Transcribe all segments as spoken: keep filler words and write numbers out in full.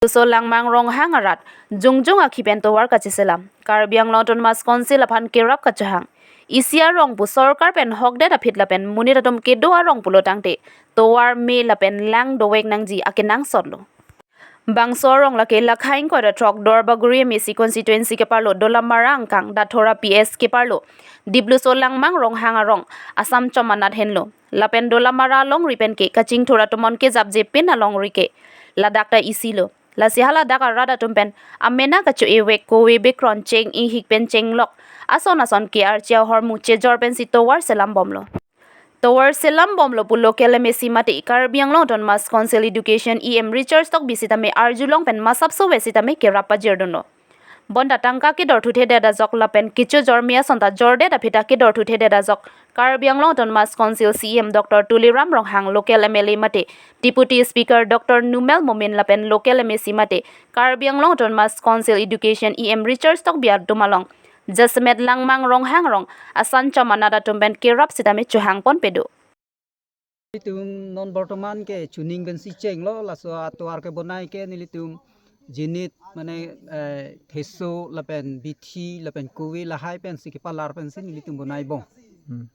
So Langmang Ronghang arat, jongjong akhi pen tovar kacheselam. Karbi Anglong Autonomous Council aphan kerap kachohang. Isi arong pu sorkar pen hokdet aphi lapen monit atum kedo arong pulo tangte, tovar me lapen lang dovek nangji akenangsot lo. Bangso arong lake Lakhaing Koira Throk Duarbagori M A C constituency keparlo Dolamara angkang Dathora P S keparlo Dipluso Langmang Ronghang arong, Assam chom anat henlo. Lapen Dolamara alongri pen ke kachingthur atum on kejapje pin alongri ke ladak ta isi lo. Lasi haladak arat atum pen amena kacho-e vek, kove bekron cheng-i hik pen chenglok ason ason ke archia hormu chejor pensi tovar selam bomlo. Tovar selam bomlo pu local M A C mate Karbi Anglong Autonomous Council Education E M Richard Tokbi sitame arjulong pen masapso ve sitame kerap pajirdunlo. Bonta tangka kedorthuthedet ajok lapen kechojor me ason ta jordet aphi ta kedorthuthedet ajok Karbi Anglong Autonomous Council C E M Doctor Tuliram Ronghang, local M L A mate Deputy Speaker Doctor Numel Momin lapen local M A C mate Karbi Anglong Autonomous Council Education E M Richard Tokbi atum along jasemet Langmang Ronghang arong asan chom anat atum pen kerap sitame chohang ponpe do. Nelitum non bortoman ke chuning pensi chenglo, laso atovar kebonai ke nelitum jinit mane, eh, theso lapen bithi lapen kove lahai pensi kepalar pensi nelitum bonai bom. Hmm.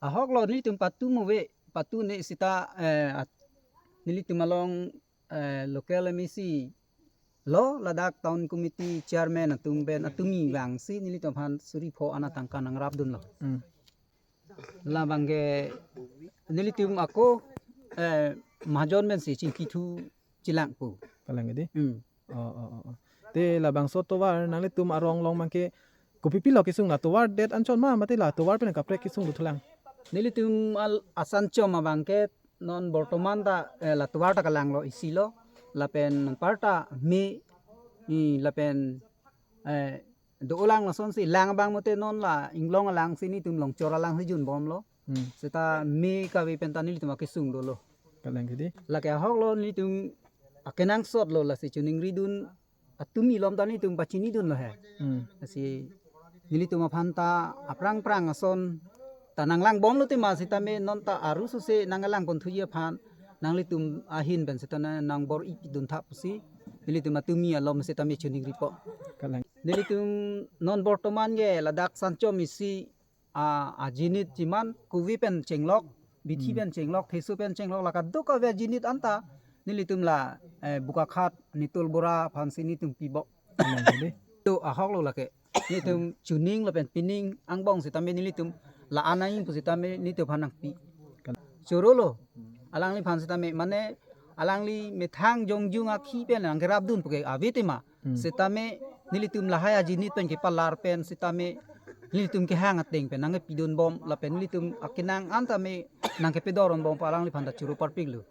Ahok lo nelitum patu move, patu ne sita, eh, at-, nelitum along, eh, local M A C lo ladak town committee chairman atum pen atumi vangsi nelitum aphan suri pho ana tangka nangrapdunlo. Hmm. Labang ke nelitum ako, eh, mahajon pensi chingki thu chelang pu. Kalang ke di? Hmm. Oh, oh, oh, oh. Te labangso tovar nanglitum arong along abang ke kopi pilo kesung, la tovar det anchot ma mate la tovar pen kaprek kesung dothulang? Nelitum al asan chom abang ke non bortoman ta, eh, la tovar ta kalanglo, isi lo, lapen anparta me, i lapen, eh, dolang lasonsi lang abang mate non la inglong alangsi nelitum longchor alangsi junbomlo. Hmm. Seta me kave pen ta nelitum akesung dolo. Kalang ke di? Lake ahok lo nelitum akenangsot lo, lasi chuningridun atumi alom ta nelitum pachinidunlo he. Hmm. Lasi nelitum aphan ta aphrang phrang ason ta nanglangbomlo tema sitame non ta aru suse nanglang ponthuji aphan nanglitum ahin pen seta nangbor-i pidun tha pusi nelitum atumi alom sitame chuningripo. Kalang. Nelitum non bortoman ke ladak san chom isi a, ajinit jiman kove pen chenglok, bithi Hmm. pen chenglok, theso pen chenglok, la kadokave ajinit anta nelitum la, eh, Bokakhat Nitul Bora aphansi nelitum pibom. Kalang ke di? To ahok lo lake. Nelitum chuning lapen pining angbong sitame nelitum la anai pusitame nelitum aphan nangpi. Kalang. Choro lo. Alangliphan sitame mane alangli methang jongjong akhi pen nangkerapdun puke ave tema. Hmm. Sitame nelitum lahai ajinit pen kepalar pen sitame nelitum kehang ateng pen nangkepidunbom lapen nelitum akenang an tame nangkepedoronbom pu alangliphan ta choro parpiklo.